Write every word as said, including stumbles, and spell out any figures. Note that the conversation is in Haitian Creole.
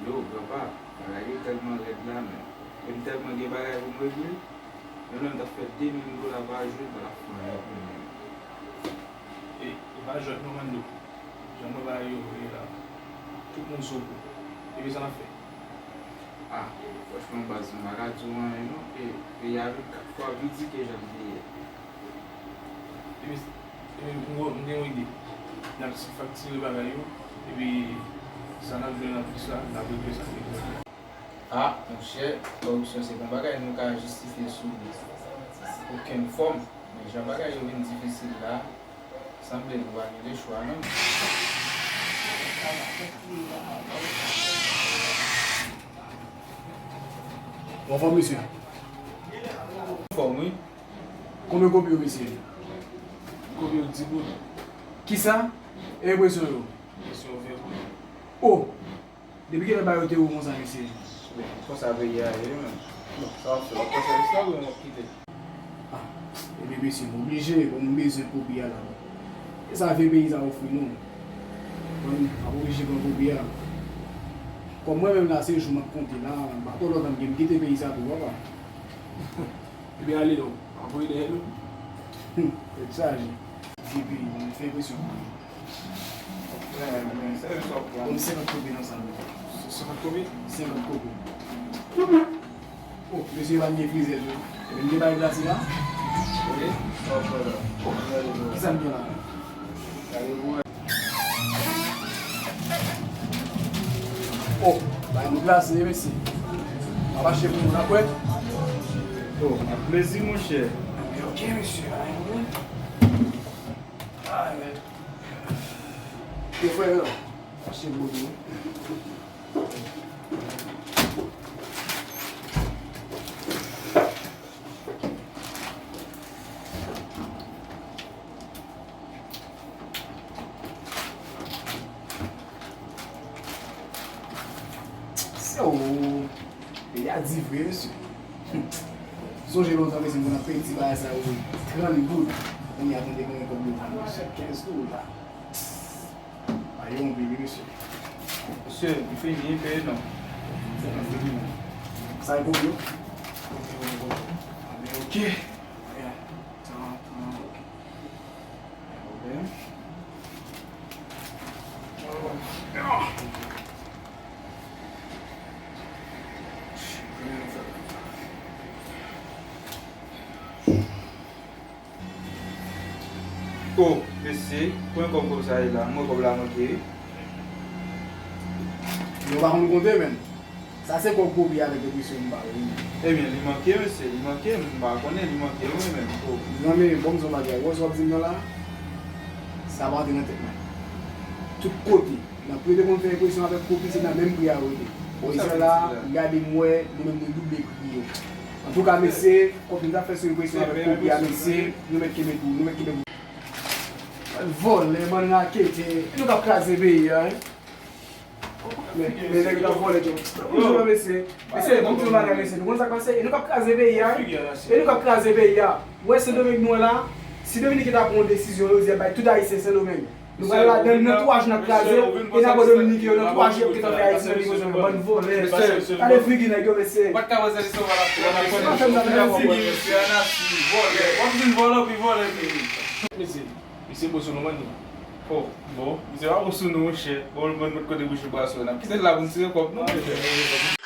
Yo, granpa, bagay yo tèlman rèd la, men. E m tèlman gen bagay pou m regle. Menm lè m t ap fè de mil dola pa jou, m pa t ap fè anyen pou mwen. E, e pa jwèt non, Mando. Jan mwen bagay yo ye la, tout moun sou kou. Epi sa n ap fè? Ah, franchman, baz, m pa ka di w anyen non. E, peyi a vin kat fwa pi di ke jan l te ye. Epi, epi, m, m gen yon ide. N ap faktire bagay yo, epi sa n ap jwenn anplis la, n ap regle sa. Ah, monchè, kòripsyon se pa yon bagay nou ka jistifye sou okenn fòm. Men jan bagay yo vin difisil la, sanble nou pa gen lechwa non. Ou anfòm, mesye? Anfòm, wi. Konbyen kopi yo, mesye? Kopi yo di goud. Kisa? E enpresyon yo? Enpresyon yo ven goud. O! Depi kilè bagay yo te wo konsa, mesye? Men, konsa peyi a ye, wi, men. Bon, sa w ap fè? W ap fè sèvis la, oubyen w ap kite? Ah, ebyen, mesye, m oblije, bon, m bezwen kopi a la. E sa vye peyi sa ofri nou. Bon, m ap oblije pran kopi a. Kòm mwen menm la, se jou m ap konte la, m pa twò lontan m gen m kite peyi sa tou, papa. Ebyen, ale non, m ap voye dèyè nou. Tèt chaje. Vye peyi, bon, fè enpresyon pou mwen. Bon, senkant kopi nan sa, wi. Senkant kopi? Senkant kopi. Oh, mesye pa t gen frizè tou. Ebyen, m te bay glase la. Wi, ok. Kisa m gen la? Oh, bay nou glase, mesye. M ap achte pou nou, dakò? Oh, ak plezi, monchè. Ok, mesye, bay nou. Ay, men. Yo, frè, yo. Achte gwo tou. Se ou. Peyi a di vre, mesye. Sonje lontan, mesye, m konn ap peye ti bagay sa yo trant goud. Kounye a, tande mwen gen kòb yo vann, mesye, kenz dola. A yo anpil, wi, mesye. Mesye, m fini, m peye non. Sa e pou yo? Ok. Oh, mesye, konbyen kòb konsa ye la? M wè kòb la manke, wi. Yo pa konn konte, menn. Sa se kòb kopi avèk enpresyon m ba ou, wi, menn. Ebyen, li manke, mesye, li manke, m pa konnen, li manke, wi, menn. Oh. Non, men, bon, m di w yon bagay, ou wè sa w ap di m nan la? Sa pa antre nan tèt mwen. Tout kote. Nan pri yo te konn fè enpresyon avèk kopi, se nan menm pri a yo rete. Bon, isit la, m gade, m wè, nou menm nou double pri yo. Antouka, mesye, kòb nou t ap fè sou enpresyon avèk kopi a, mesye, nou mèt kenbe tou, nou mèt kenbe tou. Bann vòlè, bann raketè, e nou k ap kraze peyi a, wi. Men, men nèg yo t ap vòlè, tou. Bonjou, mesye. Mesye, bon, ti bagay, mesye. Nou konn sa k pase? E nou k ap kraze peyi a, wi. E nou k ap kraze peyi a. Ou wè Sendomeng nou an la, si Dominik ta pran yon desizyon, yo di y ap bay tout Ayisyen Sendomeng. Nou pral ladann nan twa jou n ap kraze, e n ap wè Dominik yo nan twa jou y ap gentan fè Ayiti nan nivo sa yo, bann vòlè. Gade figi nèg yo, mesye. Ou pa t ka pran sèvis sa w pa t ap fè. Ou pa fè m sa nan figi, mesye, anasi, vòlè. W ap vin vòlè, pi vòlè, pi. Mesye, misye bo sou nou, man. Oh, bon, misye pa bo sou nou, monchè. Bon, bon, bon, kote bouch ou pa sou, n ap kite l la pou n tire kòb nou, monchè.